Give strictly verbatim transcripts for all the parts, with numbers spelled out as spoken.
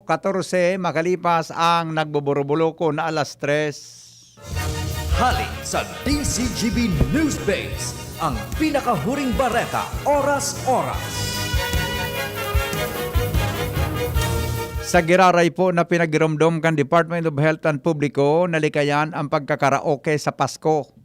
katorse makalipas ang nagboborobolokan na alas tres. Hali sa D Z G B News Base, ang pinakahuring bareta, oras-oras. Sa giraray po na pinagiromdom kan Department of Health and Publiko, nalikayan ang pagkakaraoke sa Pasko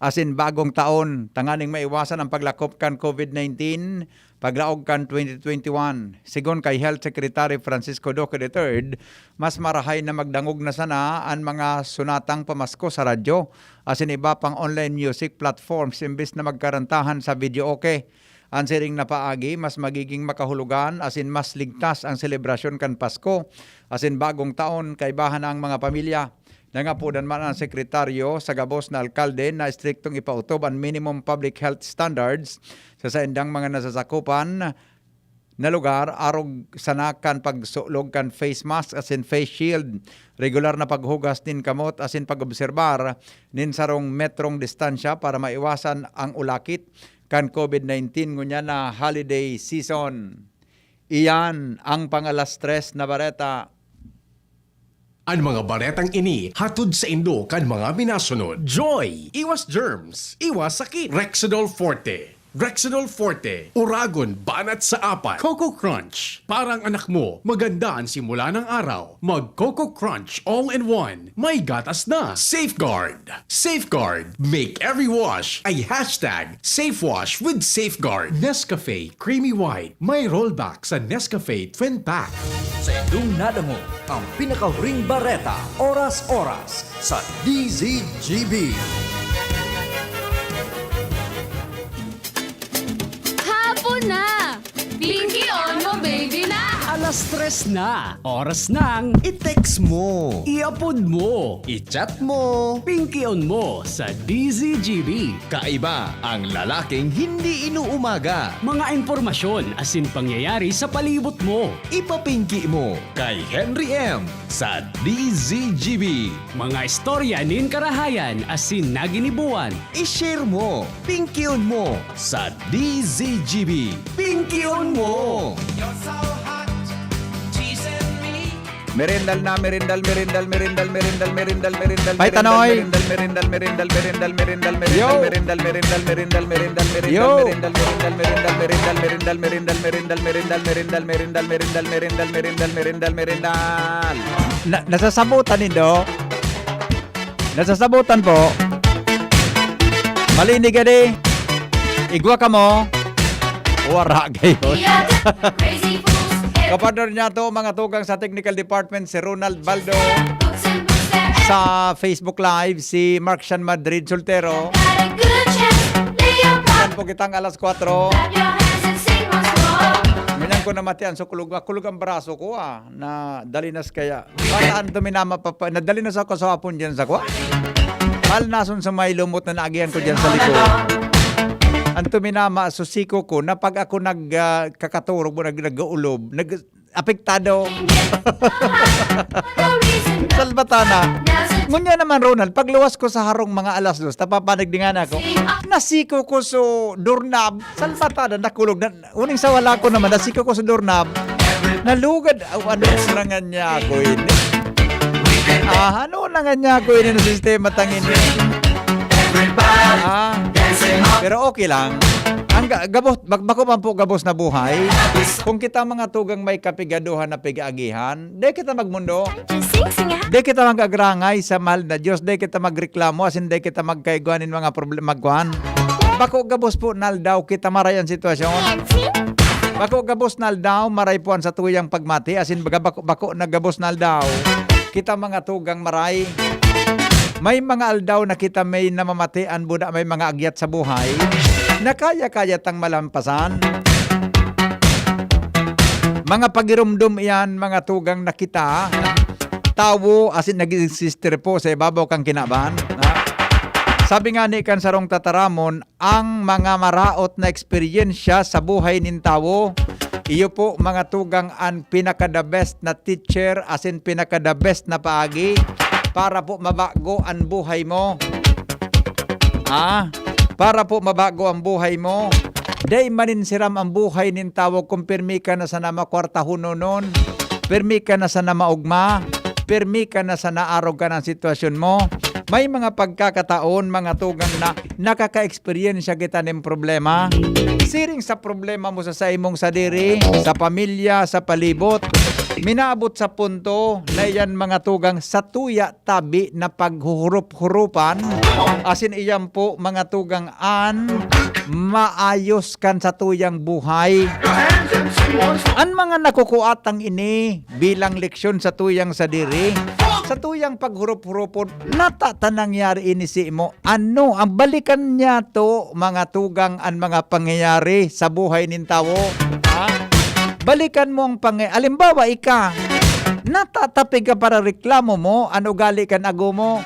asin Bagong Taon, tanganing maiwasan ang paglakop kan COVID nineteen, paglaog kan twenty twenty-one. Sigon kay Health Secretary Francisco Duque the third, mas marahay na magdangog na sana an mga sunatang pamasko sa radyo asin iba pang online music platforms imbes na magkarantahan sa videoke. An siring na paagi, mas magiging makahulugan asin mas ligtas ang selebrasyon kan Pasko asin Bagong Taon kaibahan ang mga pamilya. Nangapodan man ang sekretaryo sa gabos na alkalde na estriktong ipautob an minimum public health standards sa saindang mga nasasakupan na lugar, arog sana kan pagsulog kan face mask asin face shield, regular na paghugas nin kamot asin pag-obserbar nin sarong metrong distansya para maiwasan ang ulakit kan COVID nineteen ngunyan na holiday season. Iyan ang pang-alas tres na bareta. An mga baretang ini hatod saindo kan mga minasunod: Joy, iwas germs, iwas sakit. Rexidol Forte, Rexidol Forte, Uragon, banat sa apat. Coco Crunch, parang anak mo, maganda ang simula ng araw. Mag Coco Crunch all in one, may gatas na. Safeguard, Safeguard, make every wash a hashtag safe wash with Safeguard. Nescafe Creamy White, may rollback sa Nescafe Twin Pack. Sa indong nadangog ang pinakahuring bareta, oras-oras, sa D Z G B. Hapon na! Pinky on mo, baby na! Alas tres na! Oras nang i-text mo, i-upload mo, i-chat mo, Pinky on mo sa D Z G B. Kaiba ang lalaking hindi inuumaga. Mga impormasyon asin pangyayari sa palibot mo. Ipapinki mo kay Henry M sa D Z G B. Mga istorya nin karahayan asin naginibuan. I-share mo, pinkion mo sa D Z G B. Pinkion mo! You're so hot, teasing me. Merendal na, merendal, merendal, merendal, merendal, merendal, merendal, Pay, Tanoy! Merendal, merendal, merendal, merendal, merendal, merendal, Yo! Merendal, merendal, merendal, Yo! Merendal, merendal, merendal, merendal, merendal, merendal, merendal, merendal, merendal, merendal, merendal, merendal, merendal, merendal, merendal. Na, nasasabutan nindo? Nasasabutan po. Malinig gani. Igwa kamo. Wara, gay. Kapartner niya to, mga tugang sa technical department, si Ronald Baldo. Sa Facebook Live, si Mark Shan Madrid Soltero. Yan po kitang alas kwatro. Ngunyan ko namatian sa kulog. Ah, kulog ang braso ko, ah. Na dalinas kaya. Bata, an tuminama pa, pa, nadali na sa kaswapon diyan sa kwa. Palnason sa may lumot na naagihan ko diyan sa likod. An tuminama, so siko ko, na pag ako nag, ah, kakaturog mo, nag-, nag-uulob, nag-, apektado. Salbatana. Ngunyan naman, Ronald, pagluwas ko sa harong mga alas dos, tapapanig di nga na ako. Nasiko ko so doorknob. Salbatana, nakulog na. Uning sa wala ko naman, nasiko ko sa doorknob. Nalugad, aw, ano na nga niya ako ini? Ah, ano na nga niya ako ini na sistema tangin ini? Ah, pero okay lang. Ang ga-, gabos, bag-, bako man po gabos na buhay. Kung kita mga tugang may kapigaduhan na pig-aagihan, di kita magmundo. Di kita mag-agrangay sa mahal na Diyos, di kita magreklamo, asin di kita magkaigwa nin mga problema, magkuhan. Bako gabos po na aldaw kita maray an sitwasyon. Bako gabos na aldaw, maray po an satuyang pagmati, asin baga bako, bako na gabos na aldaw. Kita mga tugang maray. May mga aldaw na kita may namamati an buda, may mga agyat sa buhay na kaya-kaya tang malampasan. Mga pagirumdom iyan, mga tugang na kita, tawo asin nag-existe po sa ibabaw kan kinaban. Ha? Sabi nga ni kan sarong tataramon, ang mga maraot na eksperyensya sa buhay nin tawo, iyo po, mga tugang, an pinaka-the best na teacher asin pinaka-the best na paagi para po mabago an buhay mo. Ah, para po mabago ang buhay mo. Dai maninsiram ang buhay nin tawo kung pirmi ka na sana makwartahonon. Pirmi ka na sana maogma, pirmi ka na sana arog kan sitwasyon mo. May mga pagkakataon, mga tugang, na nakaka-eksperyensya kita nin problema. Siring sa problema mo sa saimong sadiri, sa pamilya, sa palibot, minaabot sa punto na iyan, mga tugang, satuya tabi na paghuhurup-hurupan, asin iyan po, mga tugang, an maayos kan satuyang buhay. An mga nakukuatang ini bilang leksyon satuyang sadiri, satuyang paghurup-hurupon, nata ta nangyari ini simo? Ano ang balikan niya to, mga tugang, an mga pangyayari sa buhay nin tawo? Ha? Balikan mo ang pangya-, alimbawa, ika, natatapig ka para reklamo mo, an ugali kan ago mo.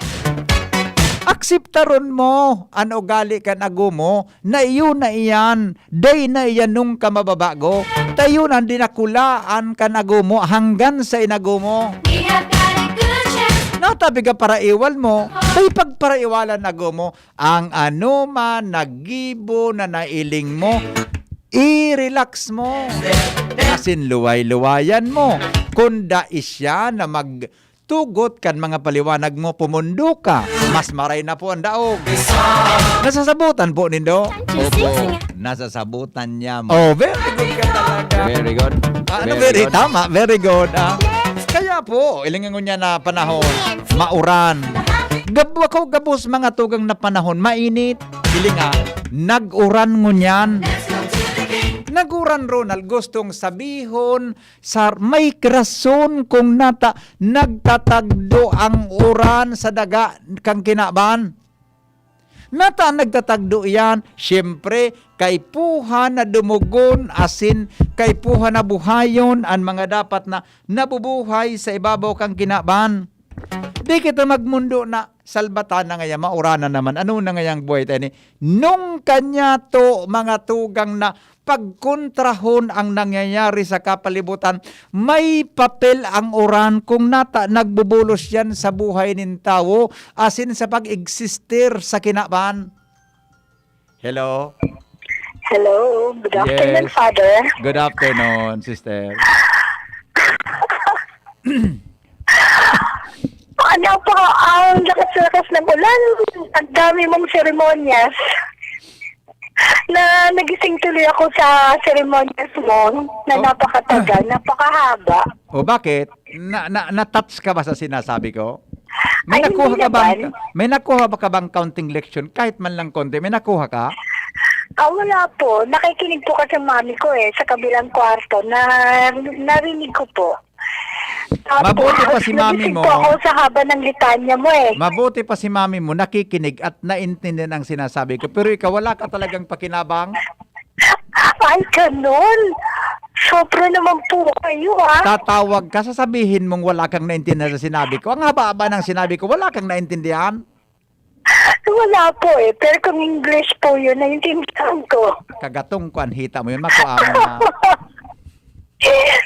Akseptaron mo an ugali kan ago mo na iyo na iyan, dai na iyan nung ka mababago. Ta iyo na an dinakulaan kan ago mo hanggan sa inago mo. Natabig ka para iwal mo, dai pagparaiwalan ago mo. Ang anoman na gibo na nailing mo, i-relax mo. Asin luway-luwayan mo. Kun dai siya na magtugot kan mga paliwanag mo, pumundo ka. Mas maray na po ang daog. Nasasabutan po nindo? Opo. Nasasabutan niya mo. Oh, very good ka talaga. Very good. Ah, ano, very, very good. Tama, very good. Ah. Kaya po, ilingan ko niya na panahon, mauran. Gab-, ako gabos mga tugang na panahon, mainit. Hiling, ah, nag-uran ngunyan. Nag-uran, Ronald, gustong sabihon, sa may rason kung nata nagtatagdo ang uran sa daga kan kinaban. Nata nagtatagdo iyan, siyempre, kaipuhan na dumugon, asin kaipuhan na buhayon an mga dapat na nabubuhay sa ibabaw kan kinaban. Di kita magmundo na salbatan na ngaya, mauranan naman. Ano na ngayang buhay tayo ni? Nung kanya to, mga tugang, na pagkontrahon ang nangyayari sa kapalibutan, may papel ang uran kung nata nagbubulos yan sa buhay nin tawo, asin sa pag-existir sa kinaban. Hello? Hello, good afternoon, Yes. Father. Good afternoon, sister. Ano po, ang lakas-lakas ng ulan, ang dami mong seremonyas na nagising tuloy ako sa seremonyas mo na Oh. napakatagal, napakahaba. O bakit? Na, na, na-touch ka ba sa sinasabi ko? May Ay, nakuha hindi ka bang, naman. May nakuha ba ka bang counting leksyon? Kahit man lang konti, may nakuha ka? Ah, wala po. Nakikinig po kasi ang mami ko eh, sa kabilang kwarto. Na, narinig ko po. Tapos, Mabuti pa si mami nagising mo. po ako sa haba ng litanya mo eh. Mabuti pa si mami mo, nakikinig at naintindihan ang sinasabi ko. Pero ikaw, wala ka talagang pakinabang? Ay, ganun. Sobra naman po kayo, ah. Tatawag ka, sasabihin mong wala kang naintindihan sa sinabi ko. Ang haba-haba ng sinabi ko, wala kang naintindihan? Wala po eh. Pero kung English po yun, naiintindihan ko. Kagatong ko, an hita mo yun, makuha mo na.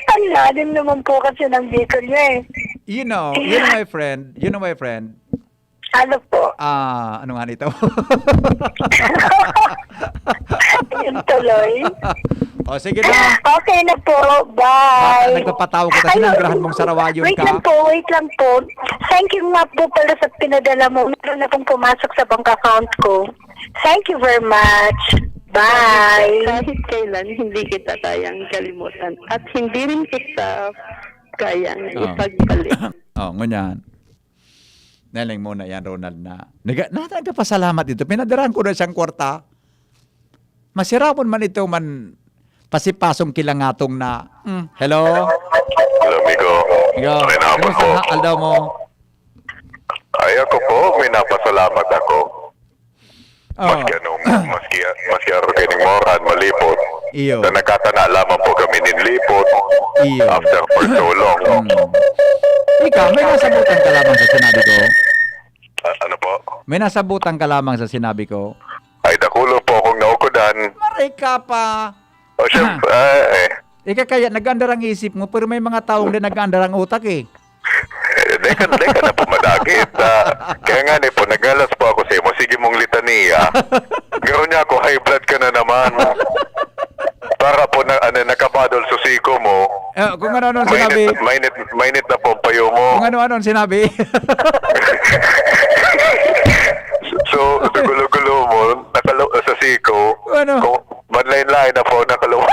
Ang lalim naman po kasi ng Bicol niya eh. You know, you know, my friend, you know, my friend, Ano po? Ah, ano nga nito? Yun tuloy. O, sige na. Okay na po. Bye. Baka nagpapatawag ka kasi Ayun. nang grahan mong sarawayon Wait ka. lang po, wait lang po. Thank you nga po pala sa pinadala mo. Meron na pong pumasok sa bank account ko. Thank you very much. Bye. Kahit kailan, hindi kita kayang kalimutan. At hindi rin kita kayang Ah. ipagbalik. Oh, ngunyan. Naling mo na yan, Ronald, na. Naga-, na, nagpapasalamat dito. Pinadarahan ko na siyang kwarta. Masirapon man ito man pasipasong kilangatong na. Hmm, hello? Hello, amigo. Yo, May napon kamusta mo. ha, aldaw mo? Ay, ako po, may napasalamat ako. Oh. Maski anong, maski, maski araw kaining moran, malipot. Iyo. Na nagkatana lamang po kami nin lipot Iyo. after for so long. Mm. Ikaw, may nasabutan ka lamang sa sinabi ko? A-, ano po? May nasabutan ka lamang sa sinabi ko? Ay, dakulo po akong naukudan. Maray ka pa. O, syempre, Ah. ay, eh. Ika kaya, nag-aandar ang isip mo, pero may mga taong din nag-aandar ang utak eh. Eh, di ka, di ka na po madagit, ah. Kaya nga ni po, naglalas po ako sa imo. Sige mong litaniya. Garo niya ako, high blood ka na naman. Para po na, ano, nakabadol sa siko mo. Eh, kung ano-ano ang sinabi. Mainit, mainit, mainit na po ang payo mo. Kung ano-ano ang sinabi. So, sa gulo-gulo mo, nakalo-, sa siko, Ano? kung manlain-lain na po, nakalo-.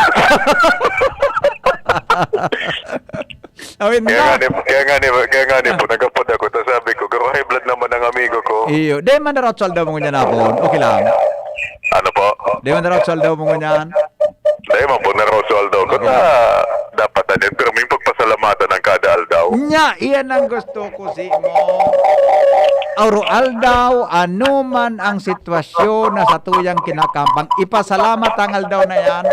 Awin Kaya na. nga ni, kaya nga ni, kaya nga ni po, nagapod ako. Tapos sabi ko, "Garo high blood naman ang amigo ko." Iyo. Di man na road salt daw mo ngunyan hapon. Okay lang. Ano po? Di man na road salt daw mo ngunyan. Dahil man po na road salt daw. Kung Okay. na, dapat na din. Pero may pagpasalamatan ng kada aldaw. Nya, iyan ang gusto ko si mo. Aro-aldaw, ano man ang sitwasyon na sa tuyang kinakambang, ipasalamat ang aldaw na yan.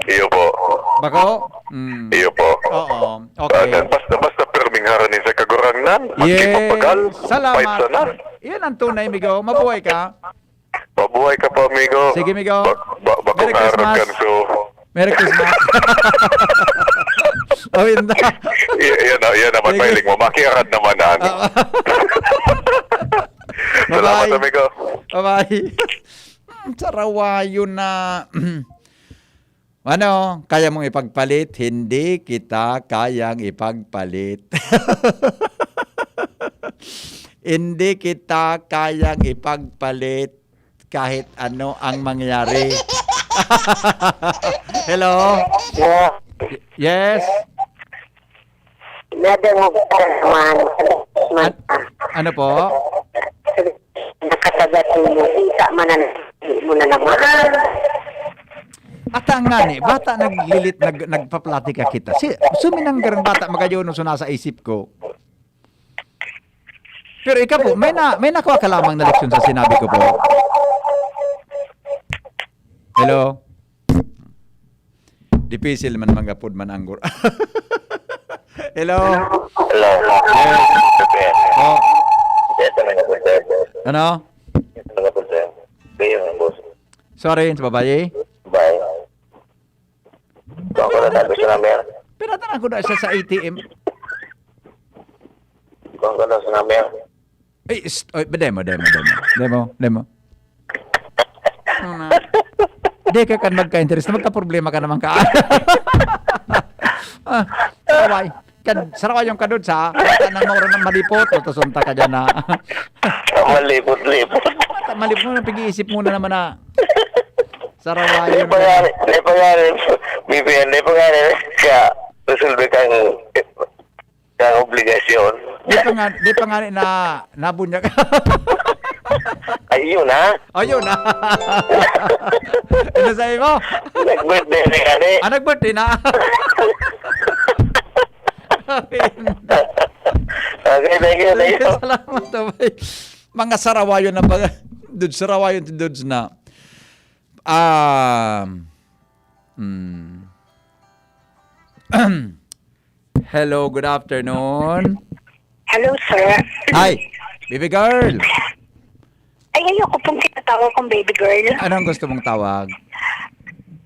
Iyo po. Bako? Mm. Iyo po. Oo. Okay. Basta, basta perming haranin sa kagurangnan. Maski Yes. mapagal, Salamat. pait sana. Yan ang tunay, migo. Mabuhay ka. Mabuhay ka po, amigo. Sige, migo. Ba-, ba-, bakong Merry araw Christmas. kan, so. Merry Christmas. Oh, yun na. Y-, yan na, yan naman, Sige. mahiling mo. Makiarad naman, ano. Ah. Salamat, Bye-bye. amigo. Bye-bye. Sarawayo na. Ano, kaya mong ipagpalit? Hindi kita kayang ipagpalit. Hindi kita kayang ipagpalit kahit ano ang mangyari. Hello? Yeah. Yes? Nadangog ka naman. Man, An-, ano po? Nakatagat mo. Kita man na, mo na naman. At ang ngani, bata naglilit, nag-, nagpaplatika kita. Si, suminanggarang bata, magayon, so nasa isip ko. Pero ikaw po, may na, may nakuha ka lamang na leksyon sa sinabi ko po. Hello? Dipisil man manggapod man anggur. Hello? Hello. Yes. Yes. Oh. Yes, ano nga po, sir? Ano? Yes, ano nga po, sir? Kayo ang boss. Sorry, sa babae? Bye. Kuha ko na tayo sa number. Pinatanan ko na siya sa A T M. Kuha ko na sa number. Ay, ist-, ay, demo, demo, demo. Demo, demo. Ano na? Di ka kan magka-interest na magka-problema ka naman ka. Ah, saraway. Kad, saraway yung kadod sa, bata nang maura ng malipot, o, tasunta ka dyan na. Malipot-lipot. Bata, malipot mo na, pag-iisip mo na naman na. Saraway Di yun. pa nga, di pa nga rin, B P N, di pa nga rin, kaya, resolve kang, kang obligasyon. Di pa nga, di pa nga rin na, nabunyag. Ay, yun, ha? Oh, yun, ha? Ano sabi mo? Nag-birthday na yan, eh. Ah, nag-birthday na? Okay, thank you, thank you. Salamat, abay. Mga sarawayon na ba? Dudes, sarawayon to dudes na. Ah, hmm. Hello, good afternoon. Hello, sir. Hi, baby girl. Ay, ayoko pong tinatawag kong baby girl. Anong gusto mong tawag?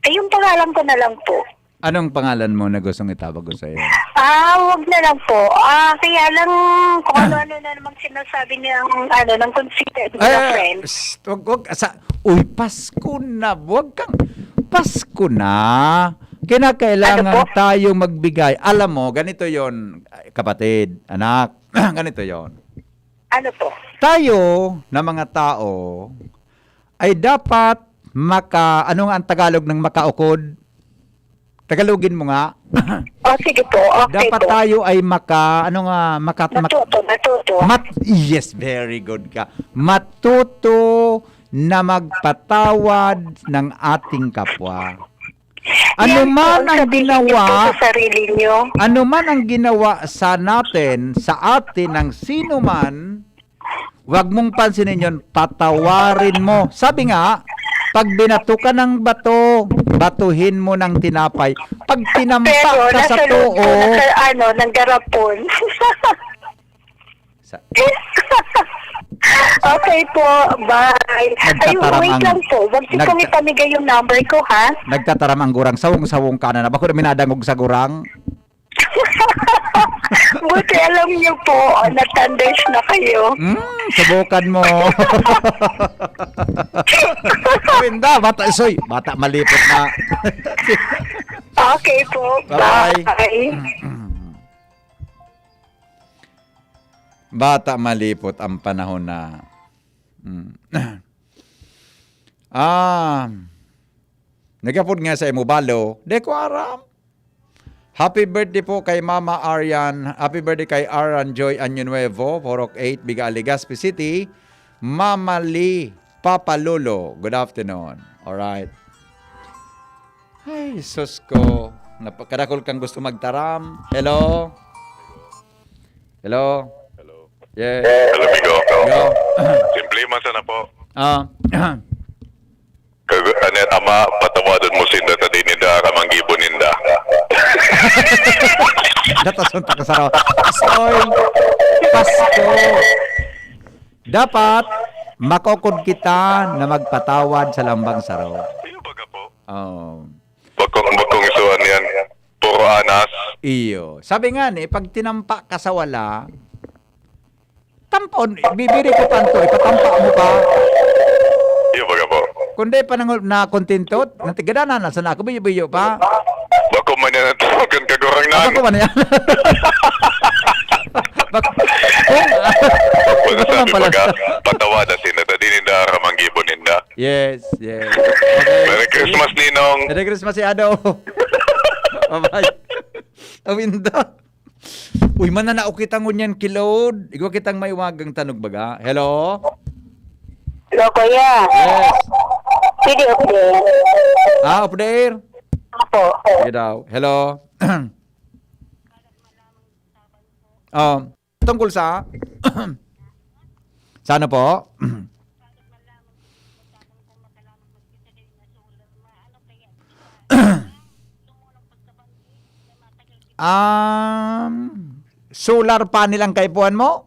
Ay, yung pangalan ko na lang po. Anong pangalan mo na gustong itawag ko sa'yo? Ah, wag na lang po. Ah, kaya lang kung ano-ano na namang sinasabi ng, ano, ng considered Ay, mga ay, friends. Shh, wag, wag, sa, uy, Pasko na, wag kang, Pasko na. Kinakailangan Ano po? tayo magbigay. Alam mo, ganito yon, kapatid, anak, ganito yon. Ano po? Tayo na mga tao ay dapat maka, ano nga ang Tagalog ng makaukod? Tagalogin mo nga. Oh, sige po. Okay Dapat po. tayo ay maka, ano nga, maka, mak-, Natuto, natuto. mat-, yes, very good ka. Matuto na magpatawad ng ating kapwa. Ano Yan po man ang ang sabihin niyo ginawa, po sa sarili niyo. ano man ang ginawa sa natin, sa atin ng sino man, wag mong pansinin yon, patawarin mo. Sabi nga, pag binato ka ng bato, batuhin mo ng tinapay. Pag tinampak Pero ka sa nasa loob too, po, nasa, ano, ng garapon. Sa Okay po, bye. Ay, Nagtataram wait ang lang po. Wag niyo pong nagta- ipamigay yung number ko, ha? Nagtataram ang gurang, sawong-sawong ka na na. Bako na minadangog sa gurang. Buti alam niyo po, na-thunders na kayo. Hmm, subukan mo. Winda, bata, soy, bata malipot na. Okay po. Bye. Bye. Bata malipot ang panahon na, mm. Ah, nagapod nga sa imo balo, di ko aram. Happy birthday po kay Mama Arian. Happy birthday kay Aran Joy Año Nuevo, Purok eight, Biga, Legazpi City. Mama Lee, Papa Lolo, good afternoon. Alright. Ay, sus ko. Napa-, kadakol kang gusto magtaram. Hello? Hello? Hello. Yes. Hello, amigo. Yo. Simple man sana po. Ah. Kag-, ano yan, Ama, patawadon mo sinda ta di ninda aram an gibo ninda. Datason ta ka saro. Paskoy. Pasko. Dapat, makokod kita na magpatawad sa lambang saro. Iyo baga po. Oo. Bakong, bakong isuan yan. Puro anas. Iyo. Sabi nga ni, pag tinampa ka sa wala, tampon, bibiri ko panto, ipatampa mo pa. Iyo baga po. Kung di pa nang, na kontento, natigadanan na sana ako, biyo-biyo pa. Bako man yan ang tawagan ka, Gurang, na. Bako man yan. Bako, kung, Bako bako sabi man pala. Baga, patawada sila, ta di ninda aram an gibo ninda. Yes, yes. Okay. Merry Christmas, Ninong. Merry Christmas, si Ado. Bye-bye. Awinda. Uy, mananao kita ngunyan, Kilod. Igwa kitang maiwagang tanog baga. Hello? Hello, kuya. Yes. Pwede off the air? Ah, off the air? Opo. Sige daw. Hello? Um, tungkol sa? Sa ano po? Um, solar panel ang kaipuhan mo?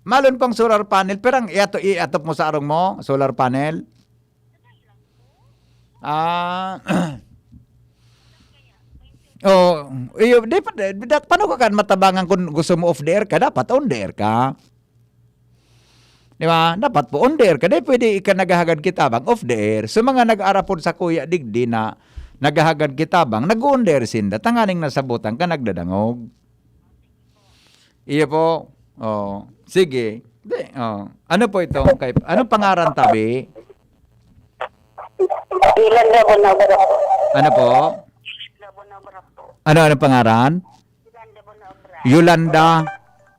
Malon pang solar panel, pero ang iato-, iatop mo sa arong mo, solar panel? Ah, oh, iyo, di pa, di, da-, paano ka kan matabangan kung gusto mo off the air ka? Dapat on the air ka. Di ba? Dapat po on the air ka. Di pwede ika naghahagad kita bang off the air. So, mga nag-arapod sa kuya digdi na naghahagad kita bang nag-on the air sinda. Tanganing nasabutan ka, nagdadangog. Iyo po. Oh, sige. Di, oh. Ano po ito? Kay, anong pangaran, tabi? Yolanda Bonabra po. Ano po? Yolanda Bonabra po. Ano, anong pangaran? Yolanda Bonabra. Yolanda.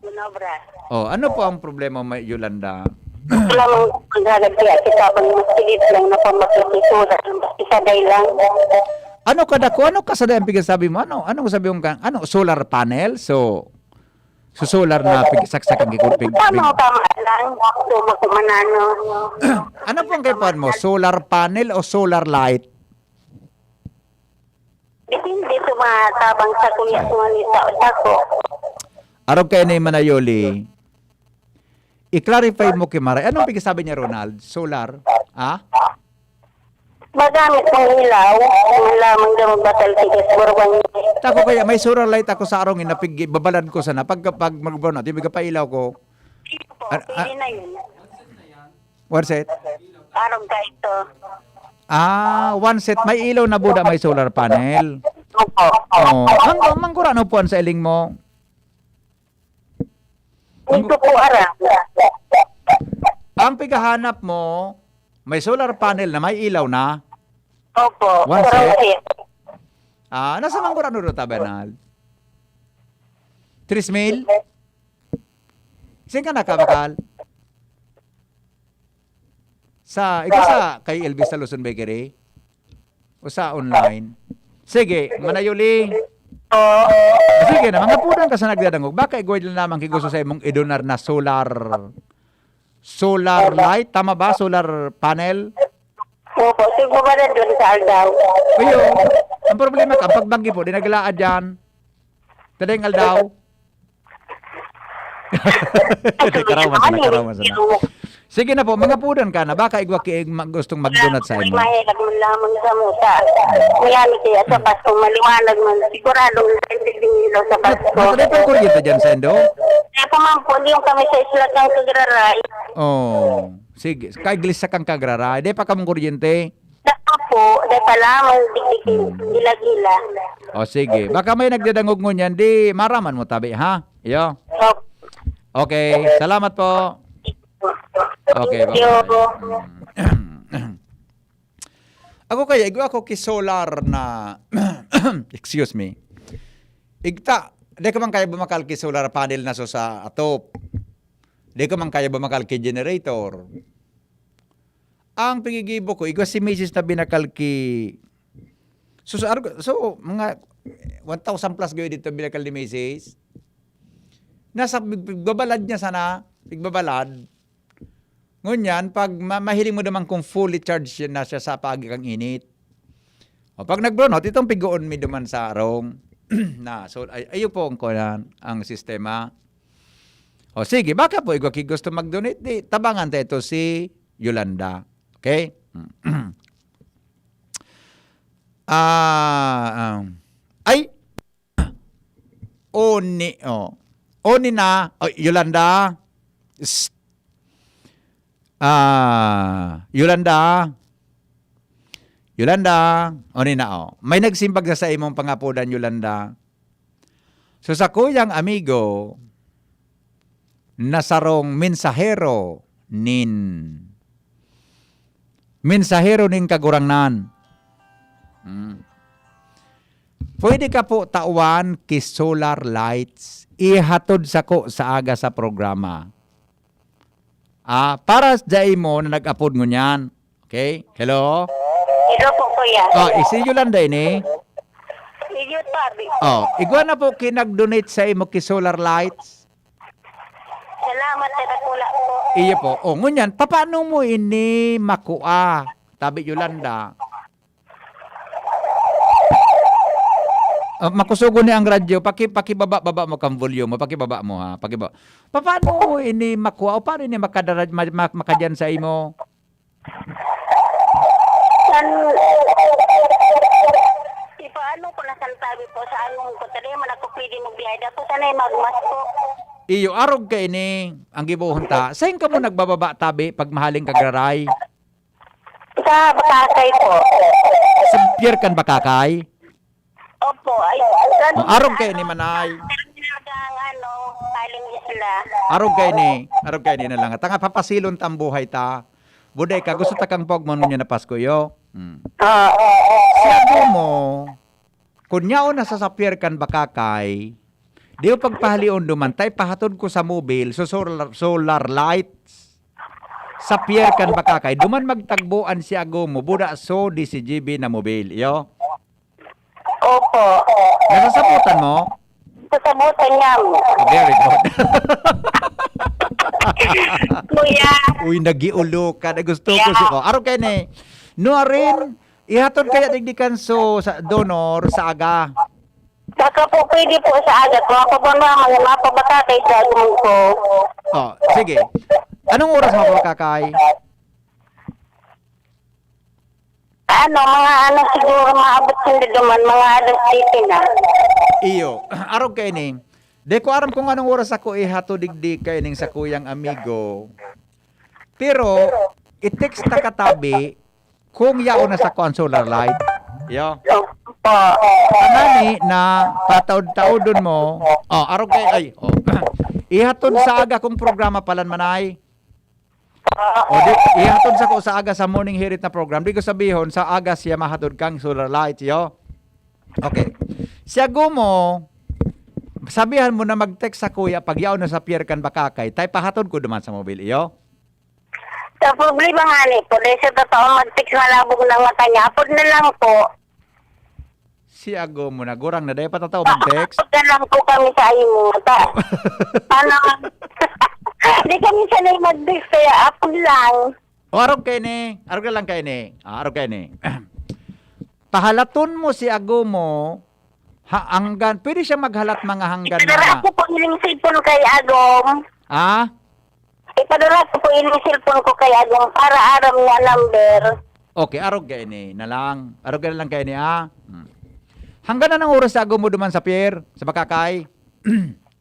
Bonabra. Oh, ano po ang problema, may Yolanda? Wala mang maghagad kaya kita bang mas pilit lang na pamakikisulat, mas isaday lang. Ano ka dako? Ano ka sa dayang pigasabi mo? Ano, ano sabi mo ka? Ano, solar panel? So, so solar na pig-, saksak ang kikul-, pig-, Tama, pig- tama lang. Gusto mo kung manano. Ano pong kaipuhan mo? Solar panel o solar light? Depende sa mga tabang sa kuya ko ni sa, sa ko. Arog kayo ni Manayoli. I-clarify mo kay Maray. Anong pigsasabi niya, Ronald? Solar? Ha? Magamit ng ilaw, ang lamang daw magbatal tigas, burwang. Tako kaya may solar light ako sa arong inapig, babalad ko sana. Pag, pag magbuno, di ba pailaw ko? Opo, Ah, ah. Pwede na yun. One set? Arong ka ito. Ah, one set. May ilaw na buda, may solar panel. Opo. Oh, ang, ang mangkura na upuan sa iling mo? Ang Ito po, ara. Ang pighahanap mo, may solar panel na may ilaw na. Opo. One Pero set? Kasi, Ah, nasa mangkura na ta, Bernal? Tres mil? Saan ka nakabakal? Sa, ikaw sa kay Elvis sa Luzon Bakery? O sa online? Sige, Manayuli. Oo. Sige na, mga pudang ka sa nagdadangog. Baka igway lang naman kay gusto sa imong idonar na solar, solar light. Tama ba? Solar panel? Opo, siguro na doon sa aldaw. Ayo, ang problema ka, pagbanggi po, di naglaad yan. Tadeng aldaw. Di karawan sa, nakarawan sa na. Sige na po, mga pudan ka na. Baka igwa ki mag-, gustong magdonate sa imo. Mahirap man lamang sa muta. Kaya ni kaya sa Pasko, maliwanag man. Sigurado, hindi din ilaw sa Pasko. Matulay pang kuryente dyan, Sendo? Kaya pa man po, hindi yung kami sa isla ng Kagraray. Oh, sige. Kay iglesia kang Kagraray. Di pa kamong kuryente? Dako po, dahil pa lamang, digdigin, gila-gila. O sige. Baka may nagdadangog ngunyan. Di, maraman mo tabi, ha? Iyo. Opo. Okay. Salamat po. Okay, Thank you. bye-bye. Ako kaya, igwa ako ki solar na, excuse me. Igta, di ko man kaya bumakal ki solar panel na so sa atop. Di ko man kaya bumakal ki generator. Ang pigigibo ko, igwa si misis na binakal ki, so, so, arog-, so, mga one thousand plus gayo dito binakal ni misis. Nasa big-, bigbabalad niya sana, bigbabalad. Ngunyan, pag ma-, mahiling mo naman kung fully charged siya na siya sa paagi kang init. O, pag nag-brownout, itong pigoon mi duman sa arong. Na, so, ay, ayo po ang kuwan, ang sistema. O, sige, baka po, igwa ki gusto mag-donate, di, tabangan ta ito si Yolanda. Okay? Ah, um, ay! Oni, oh. Oni na, oh, Yolanda. Psst. Ah, Yolanda. Yolanda, oni na, oh. May nagsimbag na sa imong pangapodan, Yolanda. So, sa kuyang amigo, na sarong mensahero nin, mensahero nin Kagurangnan. Hmm. Pwede ka po tawan ki solar lights, ihatod sako sa aga sa programa. Ah, para sa imo na nag-apod ngunyan. Okay? Hello? Hello po, kuya. Ah, si Yolanda ini? Iyo, tabi. Oh, igwa na po ki nag-donate sa imo ki solar lights. Salamat sa dakula po. Iyo po. Oh, ngunyan, papaano mo ini makua? Tabi Yolanda. Ah, makusugon ni ang radyo. Paki-, pakibaba-baba mo kang volume mo. Pakibaba mo, ha. Pakibaba. Paano mo ini makua? O paano ini makadara-, ma-, ma-, makadyan sa imo? San, ipaano ko na san tabi po sa anong ko? Tadi man ako pwede magbiyahe. Ako sanay magmas po. Iyo, arog ka ini. Ang gibohon ta. Sain ka mo nagbababa tabi pag mahaling Kagraray? Sa Bakakay po. Sa Pier kan Bakakay? Opo. Ay, Oh, arog kayo ni Manay. Talagang ano, kaling isla. Arog kayo ni, arog kayo ni na lang. Tanga papasilon ta ang buhay ta. Buday ka, gusto ta kang pogmon ngunyan na Pasko, yo. Hmm. Oo. Sabi mo, kun yaon na sa Sapir kan Bakakay, di mo pagpahalion duman, tay pahatod ko sa mobil, so solar, solar lights. Sa Pier kan Bakakay, duman magtagboan si Agomo, buda so di si G B na mobil, iyo? Opo. Nasasabutan mo? Sasabutan niya mo. Oh, very good. Kuya. Uy, nagiulo ka. Na gusto ko si... Oh, araw kayo ni. No, Arin, ihatod kaya digdi kan so sa donor sa aga. Baka po pwede po sa aga. Kung ako po mga mga mapabata kay sa agong ko. Oh, sige. Anong oras mo kakay? Ano, mga ano siguro maabot hindi duman, mga alas siyete na. Iyo. Arog kayo ni. Di ko aram kung anong oras ako ihatod digdi kayo ning sa kuyang amigo. Pero, i-text ta katabi kung yaon na sa ko ang solar light. Yo. Opo. Angani na pataod-taodon mo. Oh, arog kayo. Ay, oh. Ihatod sa aga kong programa palan manay. O di, ihatod sa ko sa aga sa morning hirit na program. Di ko sabihon, sa aga siya mahatod kang solar light, yo. Okay. Siya gumo, sabihan mo na mag-text sa kuya pag yaon na sa Pier kan Bakakay, tay pahatod ko duman sa mobil, iyo. Sa problema nga ni po, dahil sa totoo mag-text malabog ng mata niya, apod na lang po. Si Agomo na, gurang na, dahil patataw mag-text. Apod na lang po kami sa imo. Ta, ano, di kami sanay mag-text, kaya apod lang. O, arog kayo ni. Arog na lang kayo ni. Ah, arog kayo ni. Pahalaton mo si Agomo, ha, hanggan, pwede siya maghalat mga hanggan Pero na. Ako po, yung sipon kay Agom. Ah? Ipadara ko po ini cellphone ko kay Agong para aram niya number. Okay, arog kaini na lang. Arog ka na lang kaini, ah. Hmm. Hangganan an oras si agom mo duman sa pier, sa Bakakay?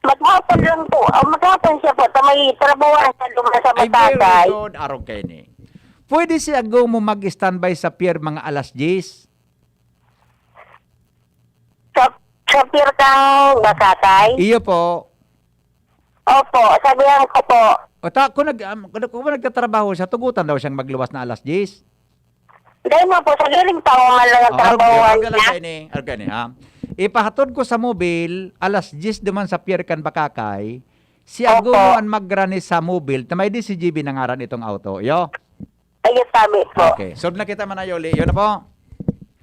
Maghapon lang po. Oh, maghapon siya po. Ta may trabaho siya duman sa Ay, very Bakakay. Good. Arog kaini. Pwede si agom mo mag-standby sa pier mga alas diyes? Sa, sa pier kang Bakakay? Iyo po. Opo, sabihan ko po. O ta, kung nag-, um, kung, kung nagtatrabaho siya, tugutan daw siyang magluwas na alas diyes. Dahil mo po, sa giling tao man lang ang Oh, arog, trabahoan arog lang niya. Kaini, arog kaini, ha? Ipahatod ko sa mobil, alas diyes duman sa pier kan Bakakay, si Opo. Agumo an magrani sa mobil, ta may D C G B na ngaran itong auto, iyo? Ayun, sabi po. Okay, solve na kita, Manayoli. Yun na po.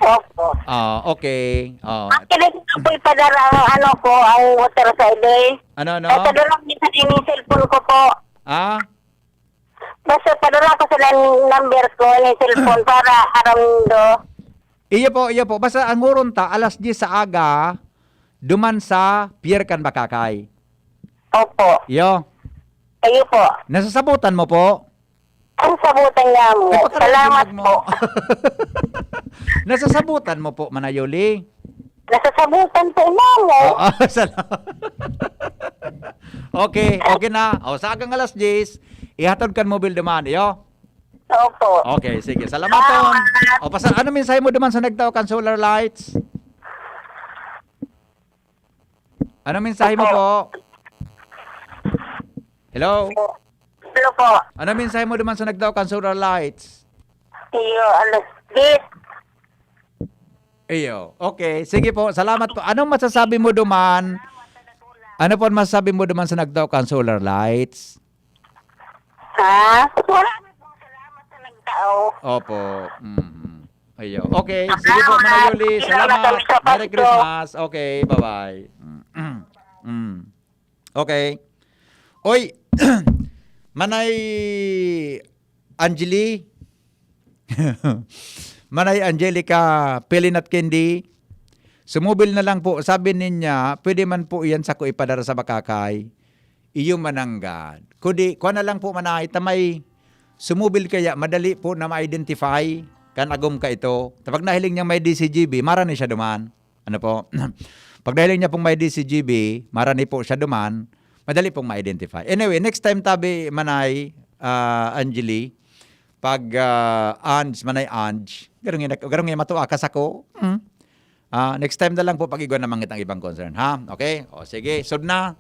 Opo. Ah, okay. Oh. Actually, gusto ko ipadara ang ano ko, ang water sa ide. Ano, ano? Ay, padala niya sa inyong cellphone ko po. Ah? Basta padala ko sa nan-, number ko, yung cellphone, para aram do. Iyo po, iyo po. Basta ang huron ta, alas diyes sa aga, duman sa Pier kan Bakakay. Opo. Iyo. Iyo po. Nasasabutan mo po? Ang sabutan niya mo. Ay, pakariglag Salamat mo. po. Nasasabutan mo po, Manayoli? Nasasabutan po, Mamo. Oo, salamat. Okay, okay na. O, sa agang alas diyes, ihatod kan mobil duman, iyo? Opo. Okay, sige. Salamat, Ton. Salamat. O, pasa-, ano mensahe mo duman sa nagtao kan solar lights? Ano mensahe mo Opo. po? Hello? Hello po. Ano mensahe mo duman sa nagtao kan solar lights? Iyo, alas diyes. Iyo. Okay. Sige po. Salamat po. Anong masasabi mo duman? Ano po ang masasabi mo duman sa nagtao kan solar lights? Ha? Wala na pong salamat sa nagtao. Opo. Mhm. Ayo. Okay. Sige po, Manayoli. Salamat. Salamat. Merry Christmas. Okay. Bye-bye. Mm. Mm. Okay. Oy, Manay Angeli. Manay Angelica Pelinat Candy. Sumubil na lang po. Sabi niya, pwede man po iyan sako ipadara sa Bakakay. Iyo mananggad. Kundi, kuha na lang po, Manay, ta may sumubil kaya, madali po na ma-identify kan agom ka ito. Ta pag nahiling niya may D C G B, marani siya duman. Ano po? Pag nahiling niya pong may D C G B, marani po siya duman, madali pong ma-identify. Anyway, next time tabi, Manay, ah, Angeli, pag, ah, Ange, Manay Ange, garong nga, garong nga matua ka sako. Hmm? Ah, next time na lang po pag-igwa naman kitang ibang concern, ha? Okay? O, sige, sud na.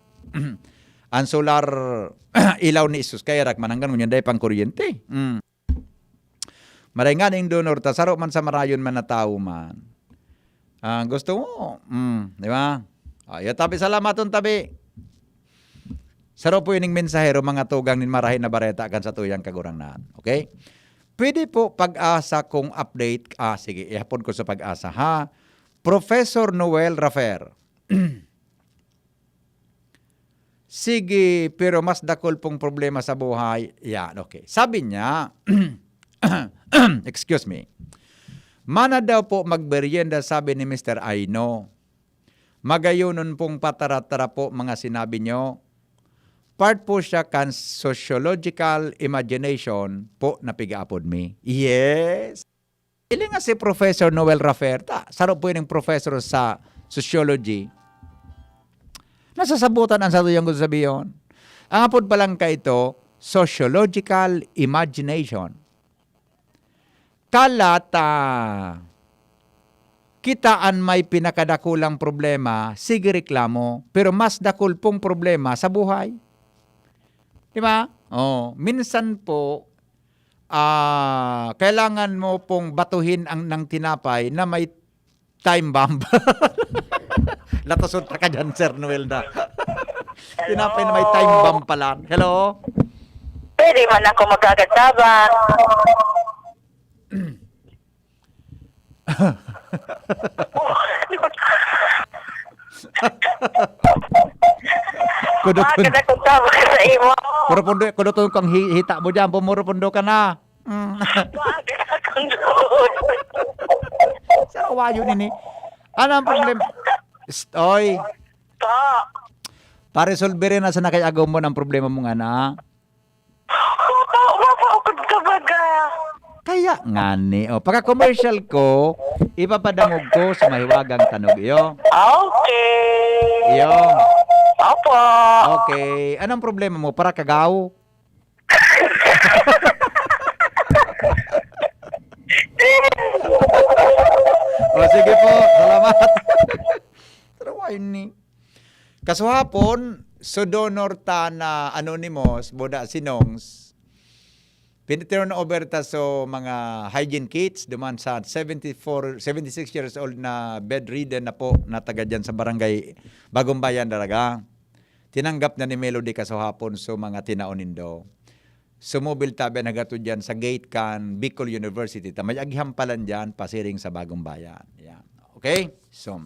Ang solar ilaw ni Jesus kaya rak mananggan mo niya dahil pang kuryente. Mm. Maray nga ning donor ta, saro man sa marayon man na tawo man. Ah, gusto mo? Mm, di ba? Ah, iyo, tabi, salamaton, tabi. Saro po ining mensahero, mga tugang nin marahay na bareta kan sa tuyang kagurangnan. Okay? Pwede po pag-asa kung update. Ah, sige, ihapon ko sa pag-asa, ha? Professor Noel Rafer. Sige, pero mas dakul pong problema sa buhay. Yan, okay. Sabi niya, excuse me, mana daw po magmerienda, sabi ni Mister Aino. Magayonon pong patara-tara po mga sinabi nyo. Part po siya kan sociological imagination po na pigaapod mi. Yes. Ili nga si Professor Noel Raferta, saro po yung professor sa sociology. Nasasabutan ang satuyang gusto sabihon. Ang apod pa lang ka ito, sociological imagination. Kalat, ah, kita an may pinakadakulang problema, sige reklamo, pero mas dakul pong problema sa buhay. Di ba? Oh, minsan po, ah, kailangan mo pong batuhin ang, ng tinapay na may time bomb. Latasod ka dyan, Sir Noel, na. Tinapay na may time bomb pala. Hello? Pwede man ako magkakataban. Kudot Bakit ako tawag sa imo? Puro pundo, kuduton kang hi-, hita mo dyan, pumuro pundo ka na. Mm. Bakit akong doon? Sa kawayo nini. Ano ang problema? Psst, oy. Pa. Paresolbere na sana kay agom mo ang problema mong ana. Kaya ngani, oh, pagka-commercial ko, ipapadangog ko sa mahiwagang tanog iyo. Okay. Iyo. Opo. Okay. Anong problema mo? Para kagaw? O sige po, salamat. Pero why ni? Kasuhapon, so donor ta na anonymous, Boda Sinongs, piniturn over ta so mga hygiene kits duman sa seventy-four, seventy-six years old na bedridden na po na taga dyan sa barangay Bagong Bayan, Daraga. Tinanggap na ni Melody kasuhapon so mga tinaon nindo. Sumubil tabi an hagato diyan sa gate kan Bicol University. Ta may agihampalan diyan, pasiring sa Bagong Bayan. Yan. Okay? So,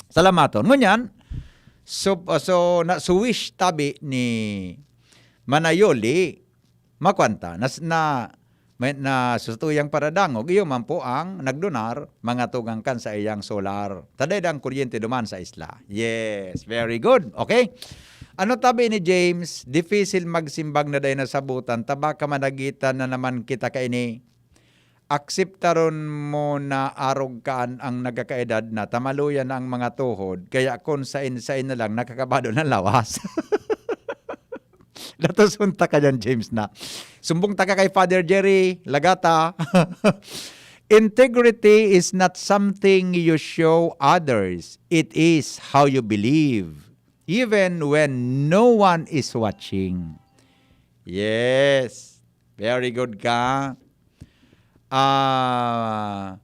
salamaton. Ngunyan, so, so, na, so wish tabi ni Manayoli, makwanta, nas, na, may, na sa tuyang paradangog, iyo man po ang nagdonar, mga tugang kan sa iyang solar. Taday ang kuryente duman sa isla. Yes, very good. Okay? Ano tabi ni James? Dipisil magsimbag na dai nasabutan, ta baka managitan na naman kita kaini. Akseptaron mo na arog kaan ang nagkakaedad na, ta maluya na ang mga tuhod, kaya kun sain-sain na lang nakakabado ng lawas. Datos unta ka dyan, James, na. Sumbong taka kay Father Jerry Lagata. Integrity is not something you show others. It is how you believe, even when no one is watching. Yes. Very good ka. Ah,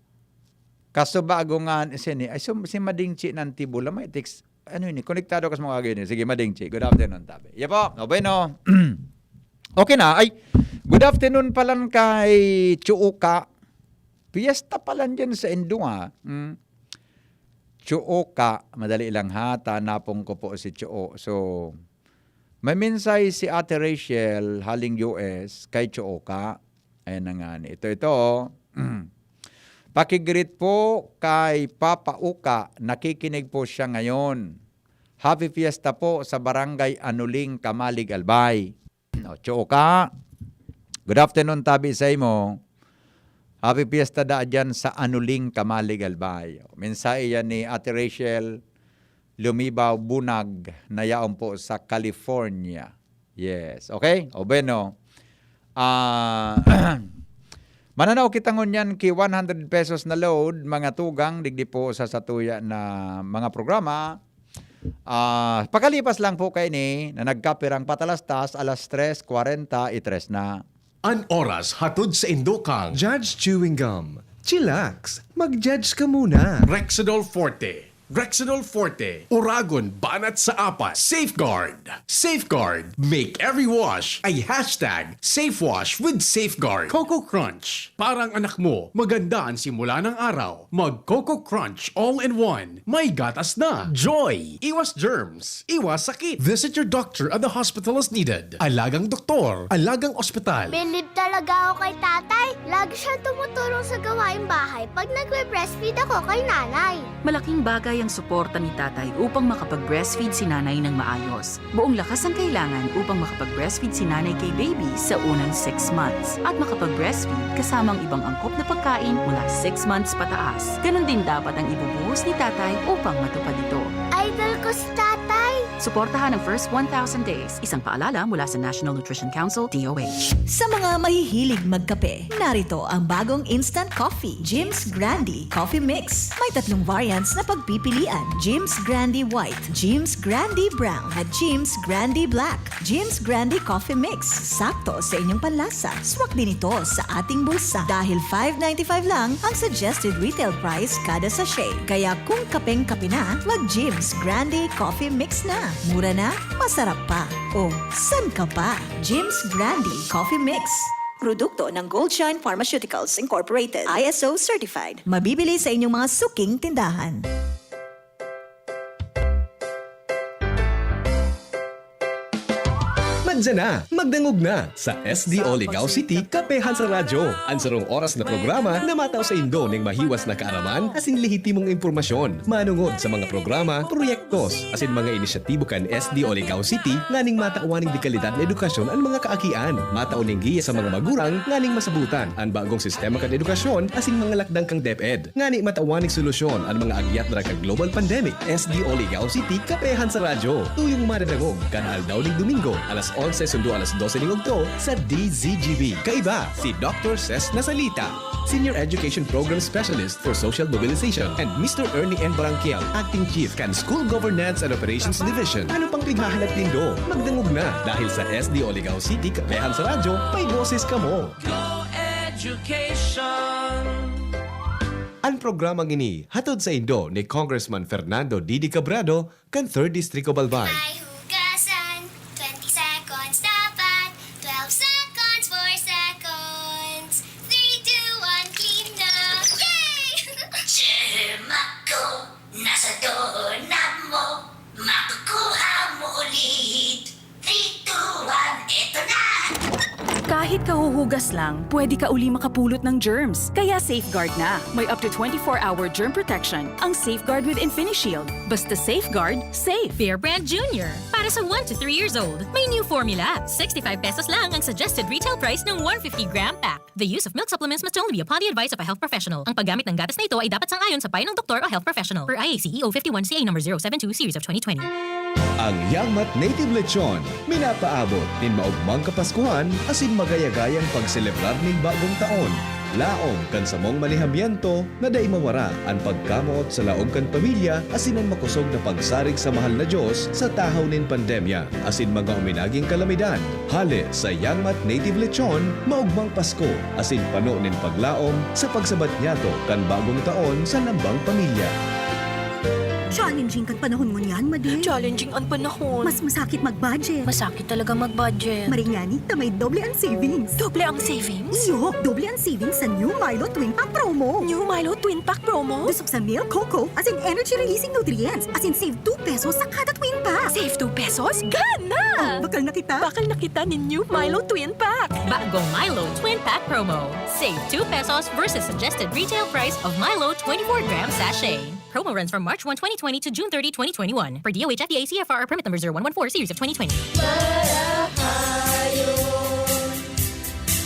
kasubago nga sini, ay, so, si Madingchi ng Tibula, may text. Ano ini? Konektado ka sa mga agay niya. Sige, Madingchi. Good afternoon, tabi. Iya po. O, bueno. Okay na. Ay, good afternoon palan kay Chuuka. Piyesta palan dyan sa Indunga. Hmm. Chuuka, madali lang ha, tanapon ko po si Chuo. So, may mensahe si Ate Rachel, haling U S, kay Chuuka. Ayan na nga. Ito, ito. Pakigreet po kay Papa Uka, nakikinig po siya ngayon. Happy Fiesta po sa Barangay Anuling, Camalig, Albay. O, Chuuka, good afternoon, tabi sa imo. Happy Fiesta da dyan sa Anuling, Camalig, Albay. Mensahe yan ni Ate Rachel Lumibaw Bunag na yaon po sa California. Yes, okay? O bueno, ah, mananaw kita ngunyan ki one hundred pesos na load, mga tugang, digdi po sa satuya na mga programa. Ah, pakalipas lang po kaini na nagkapirang patalastas, alas tres kwarenta y tres na. An oras hatod sa indokang Judge Chewing Gum. Chillax, mag-judge ka muna. Rexidol Forte. Rexidol Forte. Uragon banat sa apat. Safeguard. Safeguard. Make every wash a hashtag safe wash with Safeguard. Coco Crunch. Parang anak mo, maganda ang simula ng araw. Mag Coco Crunch all-in-one. May gatas na. Joy. Iwas germs. Iwas sakit. Visit your doctor at the hospital as needed. Alagang doktor. Alagang ospital. Bilib talaga ako kay tatay. Lagi siyang tumutulong sa gawaing bahay pag nagbe-breastfeed ako kay nanay. Malaking bagay ang suporta ni tatay upang makapag-breastfeed si nanay ng maayos. Buong lakas ang kailangan upang makapag-breastfeed si nanay kay baby sa unang six months at makapag-breastfeed kasama ang ibang angkop na pagkain mula six months pataas. Ganun din dapat ang ibubuhos ni tatay upang matupad ito. Idol ko si tatay! Suportahan ang first one thousand days. Isang paalala mula sa National Nutrition Council, D O H. Sa mga mahihilig magkape, narito ang bagong instant coffee, Jim's Grande Coffee Mix. May tatlong variants na pagpipilian, Jim's Grande White, Jim's Grande Brown, at Jim's Grande Black. Jim's Grande Coffee Mix, sakto sa inyong panlasa. Swak din ito sa ating bulsa dahil five ninety-five lang ang suggested retail price kada sachet. Kaya kung kapeng-kape na, mag Jim's Grande Coffee Mix na. Mura na, masarap pa. O, san ka pa? Jim's Grande Coffee Mix. Produkto ng Goldshine Pharmaceuticals Incorporated, I S O certified. Mabibili sa inyong mga suking tindahan. Diyan na, magdangog na sa S D O Ligao City, Kapehan sa Radyo. An sarong oras na programa na matao sa indo ning mahiwas na kaaraman asin lehitimong impormasyon manongod sa mga programa, proyektos, asin mga inisyatibo kan S D O Ligao City nganing matawan ning dekalidad na edukasyon an mga kaakian. Matao ning giya sa mga magurang nganing masabotan an bagong sistema kan edukasyon asin mga lakdang kan DepEd. Ngani matawan ning solusyon an mga agyat na kan global pandemic. S D O Ligao City, Kapehan sa Radyo. Tuyong madadangog kan aldaw ning Domingo, alas onse sundo alas dose ning udto sa D Z G B. Kaiba, si Doctor Ses Nasalita, Senior Education Program Specialist for Social Mobilization, and Mister Ernie N. Barangkial, Acting Chief kan School Governance and Operations Division. Ano pang pighahalat nindo? Magdangog na, dahil sa S D O Ligao City, Kapehan sa Radyo, may boses kamo. Go Education! An programang ini hatod saindo ni Congressman Fernando Didi Cabredo kan Third District of Albay. May hugasan, twenty seconds dapat, twelve seconds, four seconds, three, two, one, clean na! Yay! Germaco, nasa doorknob mo, makukuha mo ulit. Three, two, one, eto na! Kahit kahuhugas lang, pwede ka uli makapulot ng germs. Kaya Safeguard na. May up to twenty-four hour germ protection ang Safeguard with InfiniShield. Basta Safeguard, safe. Bear Brand Junior. Para sa one to three years old. May new formula. Sixty-five pesos lang ang suggested retail price ng one fifty gram pack. The use of milk supplements must only be upon the advice of a health professional. Ang paggamit ng gatas na ito ay dapat sang-ayon sa payo ng doktor o health professional. Per I A C E O fifty-one C A number zero seven two series of twenty twenty. Ang Yangmat Native Lechon minapaabot nin maogmang Kapaskuhan asin magayagayang pagselebrar nin bagong taon. Laom kan samong manihamiento na dai mawara an pagkamoot sa laog kan pamilya asin an makosog na pagsarig sa mahal na Dios sa tahaw nin pandemya asin mga uminaging kalamidad. Hale sa Yangmat Native Lechon, maogmang Pasko asin pano nin paglaom sa pagsabat niyato kan bagong taon sa lambang pamilya. Challenging kan panahon ngunyan, Madi. Challenging an panahon. Mas masakit mag-budget. Masakit talaga mag-budget. Maringani ta may doble ang savings. Doble ang savings? Iyo, doble ang savings sa New Milo Twin Pack Promo. New Milo Twin Pack Promo? Dusog sa milk, cocoa, asin energy-releasing nutrients. Asin save two pesos sa kada Twin Pack. Save two pesos? Gana! Oh, bakal na kita! Bakal na kita nin New Milo Twin Pack! Bagong Milo Twin Pack Promo. Save two pesos versus suggested retail price of Milo twenty-four gram sachet. Promo runs from March one, twenty twenty to June thirty, twenty twenty-one. Per D O H F D A C F R R permit number zero one one four series of twenty twenty. Marahayon,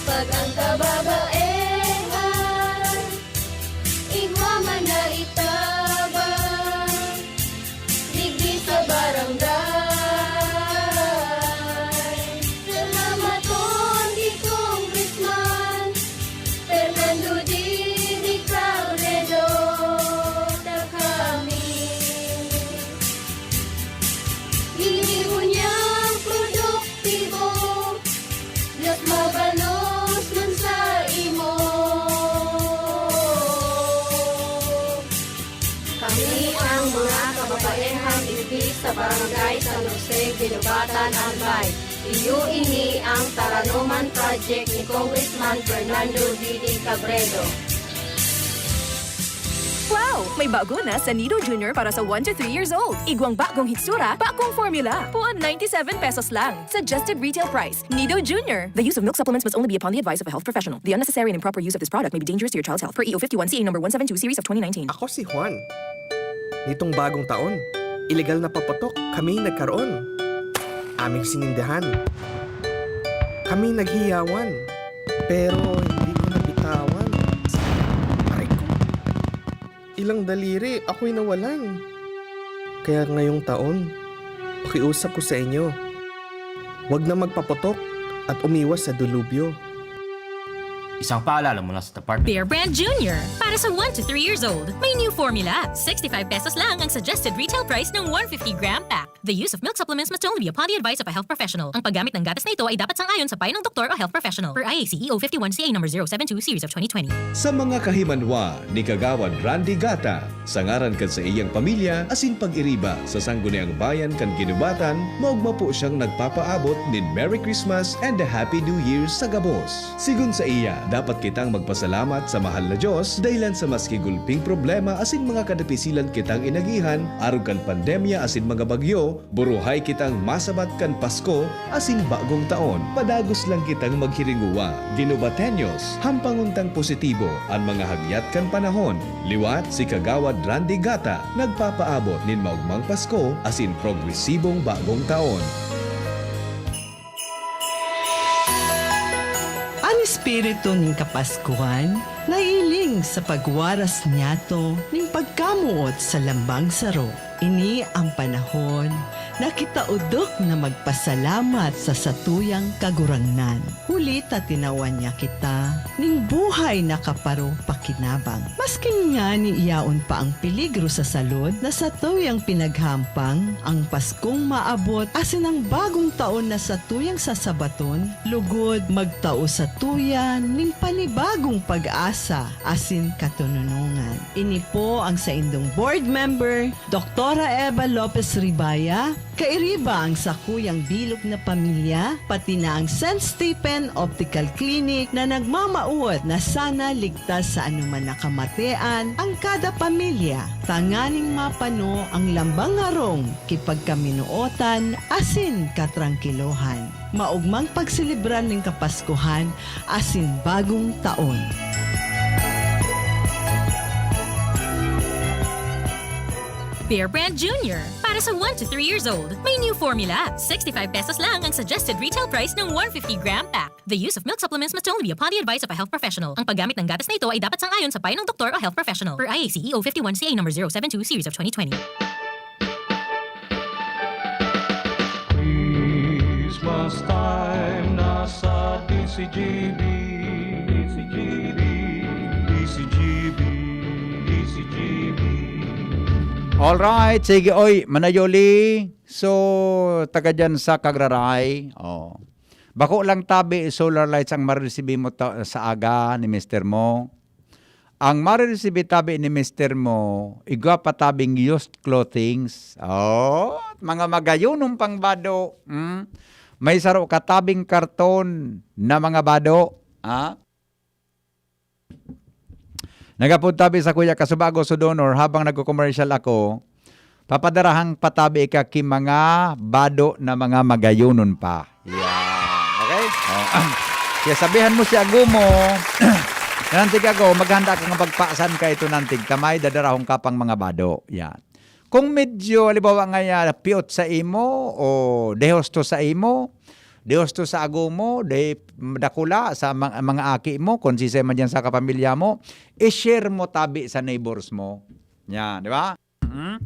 pag ang kababaehan, igwa man na itabang, digdi sa barangay. Salamaton ki Congressman Fernando Didi Cabredo, ta kami ginibo niyang produktibo, Diyos mabalos man sa imo. Kami ang mga kababaehan digdi sa Barangay San Jose, Guinobatan, Albay. Iyo ini ang Taranoman Project ni Congressman Fernando Didi Cabredo. Wow! May bago na sa Nido Junior para sa one to three years old. Igwang bagong hitsura, bagong formula. Puon ninety-seven pesos lang. Suggested retail price. Nido Junior. The use of milk supplements must only be upon the advice of a health professional. The unnecessary and improper use of this product may be dangerous to your child's health. Per E O fifty-one C A number one seven two series of twenty nineteen. Ako si Juan. Nitong bagong taon, ilegal na paputok kami nagkaroon. Aming sinindihan. Kami naghiyawan. Pero hindi ko nabitawan. Aray ko. Ilang daliri ako'y nawalan. Kaya ngayong taon, pakiusap ko sa inyo, wag na magpaputok at umiwas sa delubyo. Isang paalala mula sa Department Bear Brand Junior. Para sa one to three years old, may new formula. Sixty-five pesos lang ang suggested retail price ng one fifty gram pack. The use of milk supplements must only be upon the advice of a health professional. Ang paggamit ng gatas na ito ay dapat sang-ayon sa payo ng doktor o health professional. Per I A C E O fifty-one C A number zero seven two series of twenty twenty. Sa mga kahimanwa ni Kagawad Randy Gata, sa ngaran kan saiyang pamilya asin pag-iriba sa Sangguniang Bayan kan Guinobatan, maogma po siyang nagpapaabot nin Merry Christmas and a Happy New Year sa gabos. Sigon saiya, dapat kitang magpasalamat sa mahal na Dios dahelan sa maski gulping problema asin mga kadapisilan kitang inagihan arog kan pandemya asin mga bagyo, Buruhay kitang masabat kan Pasko asin Bagong Taon. Padagos lang kitang maghiringowa. Guinobateños, hampangon tang positibo an mga hagyat kan panahon. Liwat si Kagawad Randy Gata, nagpapaabot nin maogmang Pasko asin progresibong Bagong Taon. An espiritu nin Kapaskuhan nahihiling sa pagwaras niyato nin pagkamoot sa lambang saro. Ini an panahon na kita odok na magpasalamat sa satuyang Kagurangnan, huli ta tinawan niya kita nin buhay na kaparo pakinabang. Maski ngani yaon pa ang peligro sa salud na satuyang pinaghahampang, ang Paskong maabot asin ang Bagong Taon na satuyang sasabaton, lugod magtao satuya nin panibagong pag-asa asin katononongan. Ini po ang saindong board member, Doktora Eva Lopez Ribaya, kairiba ang sakuyang bilog na pamilya, pati na ang Saint Stephen Optical Clinic na nagmamawot na sana ligtas sa anuman na kamatean ang kada pamilya, tanganing mapano ang lambang harong ki pagkaminootan asin katrangkilohan. Maogmang pagselebrar nin Kapaskuhan asin Bagong Taon. Bear Brand Junior, para sa one to three years old. May new formula. Sixty-five pesos lang ang suggested retail price ng one fifty gram pack. The use of milk supplements must only be upon the advice of a health professional. Ang paggamit ng gatas na ito ay dapat sang-ayon sa payo ng doktor o health professional. Per I A C E O fifty-one C A number zero seven two series of twenty twenty. Christmas time na sa D C G B, D C G B, D C G B, D C G B. Alright, sige oy, manayoli. So, taga dyan sa Kagraray, oh. Bako lang tabi solar lights ang mareresibi mo ta- sa aga ni mister mo. Ang mareresibi tabi ni mister mo, igwa pa tabing used clothings. Oh, mga magayunon pang bado. Mm. May saro ka tabing karton na mga bado. Ha? Nagapod tabi sa kuya kasubago so donor habang nagko-commercial ako, papadarahang patabi ka ki mga bado na mga magayunon pa. Yeah. Okay? Oh. Kaya sabihan mo si ago mo, nantig ago, maghanda ka nga pagpasan ka ito nantig tamay, dadarahon ka pang mga bado. Yan. Kung medyo, halimbawa nga ya, piot sa imo o dehosto sa imo, dehosto sa ago mo, de, dakula sa mga, mga aki mo, kung sisay man dyan sa kapamilya mo, i-share mo tabi sa neighbors mo. Yan, di ba? Mm.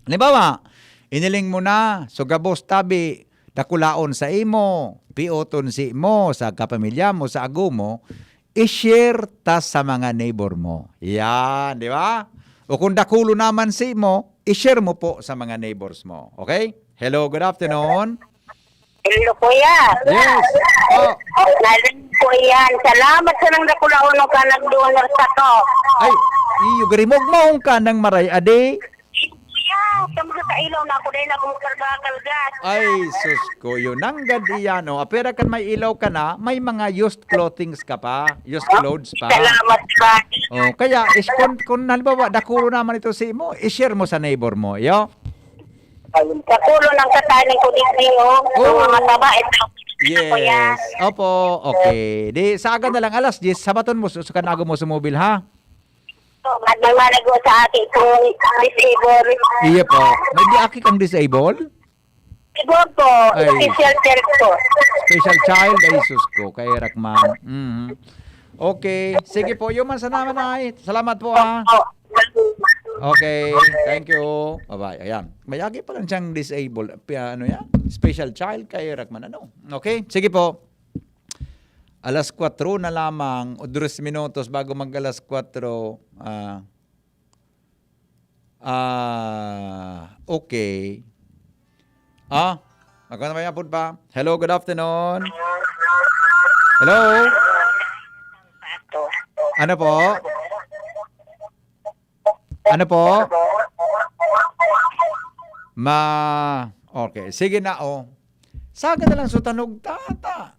Halimbawa, iniling mo na, so gabos tabi, dakulaon sa imo, pioton si mo, sa kapamilya mo, sa ago mo, i-share ta sa mga neighbor mo. Yan, di ba? O kung dakulo naman si mo, i-share mo po sa mga neighbors mo. Okay? Hello, good afternoon. Hello, kuya. Yes. Oh, Nalang ko yan. Salamat sa nang dakulaon ka nag-donor sa to. Ay, iyo, garimog maong ka ng maray, adi. Kuya, sa mga kailaw na ako dahil ako magkarga-karga. Ay, sus ko, yun. Nanggad iyan, oh. Apera kan may ilaw ka na, may mga used clothings ka pa. Used clothes pa. Salamat pa. Oh, kaya, is, kung, kung halimbawa, dakulo naman ito si mo, i-share mo sa neighbor mo, yo? Kakulo ng kataning ko dito, oh. Oo. Mga mataba, ito. Kuya. Yes. Opo, okay. Di, sa aga na lang, alas diyes, sabaton mo, su- sukanago mo sa mobile, ha? At may malago sa akin kung disable. Iya po. May di aki kang disable? Siguro po, Ay. Special child po. Special child? Ay, sus ko. Kairak man. Mhm. Okay. Sige po. Yung man sa naman ay. Salamat po, ha. Oh. Okay. Thank you. Bye-bye. Ayan. May aki pa lang siyang disable. Pi- Ano yan? Special child? Kairak man. Ano? Okay. Sige po. Alas kwatro na lamang o dos minutos bago mag alas kwatro. Ah, ah, okay. Ah, magkano may apod pa? Hello, good afternoon. Hello? Ano po? Ano po? Ma... Okay. Sige na, oh. Saga na lang sa tanog, tata.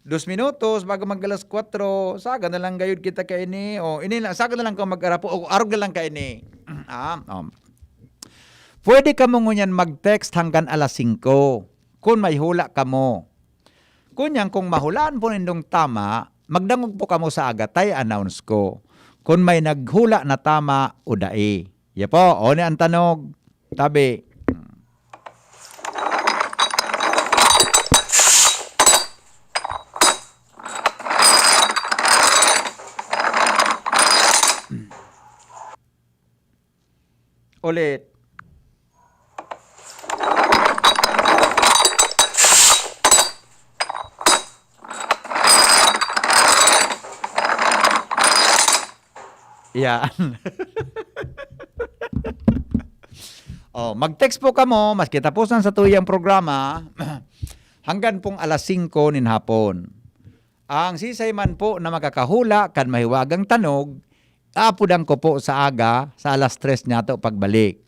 Dos minutos bago mag alas kwatro, saga na lang gayud kita kaini. O, ini lang, saga na lang ka mag-arapo. O, arog na lang kaini. Ah, um. Pwede kamo ngunyan mag-text hanggang alas singko, kun may hula kamo. Kunyang kung mahulaan po nindong tama, magdangog po kamo sa aga, ta i-announce ko kun may naghula na tama o dai. Ya po, o ni ang tanog. Tabi. Ulit. Yan. Oh, mag-text po kamo, maski tapos na sa tuyang programa, hanggang pong alas singko nin hapon. Ang sisay man po na makakahula kan mahiwagang tanog, aapodan ko po sa aga, sa alas tres niyato pagbalik.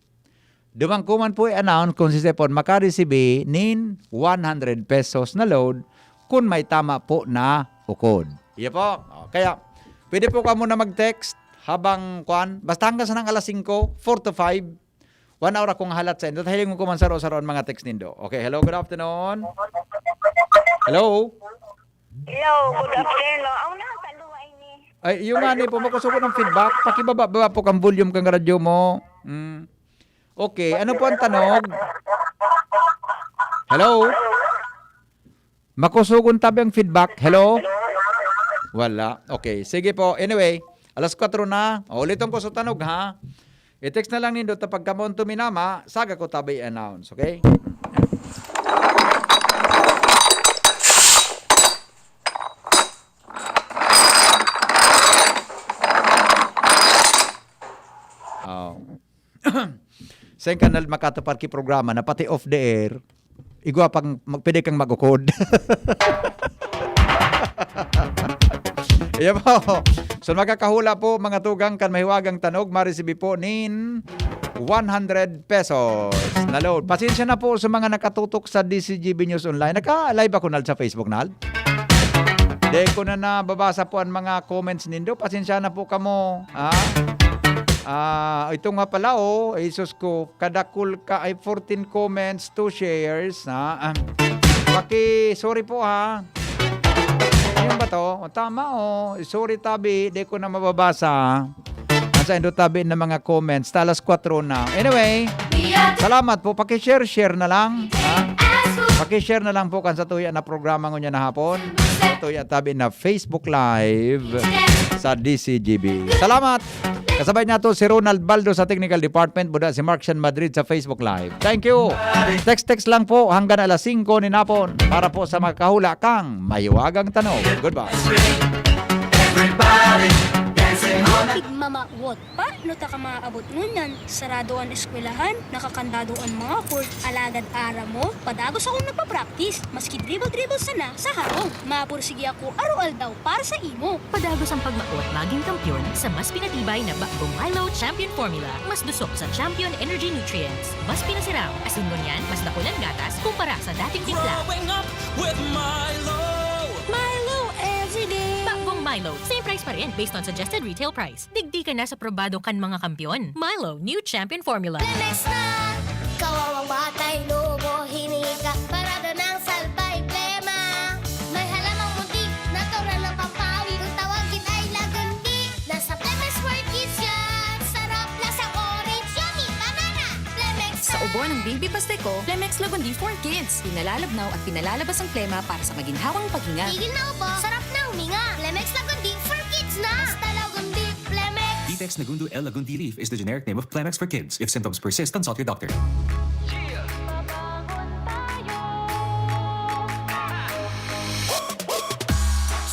Duman ko man po i-announce kung sisay po makaresibi nin one hundred pesos na load kun may tama po na ukod. Iya po. O, kaya, pwede po kamo na mag-text habang, kwan, basta hanggang sa nang alas singko, four to five, one hour akong halat sa indo. Tahilingon ko man saro-saro ang mga text nindo. Okay, hello, good afternoon. Hello? Hello, good afternoon. Aw, nakaluway ni. Ay, yung nga ni po, makusog ang feedback. Pakibaba-baba po kang volume kang radyo mo. Mm. Okay, ano po ang tanog? Hello? Makusugon tabi ang feedback. Hello? Wala. Okay, sige po. Anyway, alas kwatro na. O, uliton ko sa tanog, ha? I-text na lang nindo ta pagka maunto minama, saga ko tabi i-announce, okay? Oh. Sa kanal makatupad ki programa na pati off the air, igwa pang mag-, pwede kang mag-ukod. Iya po. So, makakahula po, mga tugang, kan mahiwagang tanog, maresibi po nin one hundred pesos na load. Pasensya na po sa mga nakatutok sa D C G B News Online. Naka-live ako, Nal, sa Facebook, Nal. Di ko na nababasa po ang mga comments nindo. Pasensya na po kamo, ha? Ah, ito nga pala, oh, Jesus ko, kadakul ka, ay, fourteen comments, two shares, ha? Ah, paki-, sorry po, ha? Yun ba to? O, tama, oh. Sorry, tabi, di ko na mababasa. Ang sa indo tabi ng mga comments, ta alas kwatro na. Anyway, salamat po. Paki-share, share na lang, ha? Paki-share na lang po kan sa tuya na programa ngunyan na hapon. Sa tuya tabi na Facebook Live sa D C G B. Salamat! Kasabay nato si Ronald Baldo sa Technical Department, buda si Mark Shan Madrid sa Facebook Live. Thank you! Text-text lang po hanggang alas singko ni napon para po sa makakahula kang mahiwagang tanog. Goodbye! Everybody dancing on the Tigmamawot pa, no ta ka maabot ngunyan. Sarado an eskwelahan, nakakandado an mga court, alagad aram mo, padagos akong nagpa-practice. Maski dribble-dribble sana sa harong, mapursige ako aroaldaw para sa imo. Padagos ang pagmaot magin kampiyon sa mas pinatibay na Bagbong Milo Champion Formula. Mas dusok sa Champion Energy Nutrients. Mas pinasiram, asin ngunyan, mas dakul an gatas kumpara sa dating timpla. Growing up with Milo. Milo every day. Bagbong Milo, same price pa rin based on suggested retail price. Digdi ka na sa probado kan mga kampiyon. Milo, new champion formula. Lemex na! Kawawang batay, lobo, hiningi ka, parada ng salbay, plema. May halamang muntik, natural ng pampawi. Kung tawagin ay lagundi, nasa Plemex for Kids yan. Sarap, lasang orange, yummy, banana. Plemex. Sa ubo ng Baby Pasteco, Plemex Lagundi for Kids. Pinalalabnaw at pinalalabas ang plema para sa maginhawang paghinga. Tigil na ubo, sarap na huminga. Plemex Lagundi for Kids na. Basta Lagundi, Plemex. Vitex Nagundo L Lagundi Leaf is the generic name of Plemex for Kids. If symptoms persist, consult your doctor.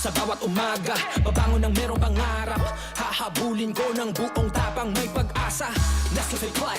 Sa bawat umaga, babangon ng merong pangarap. Hahabulin ko ng buong tapang, may pag-asa. Nescafe Plus,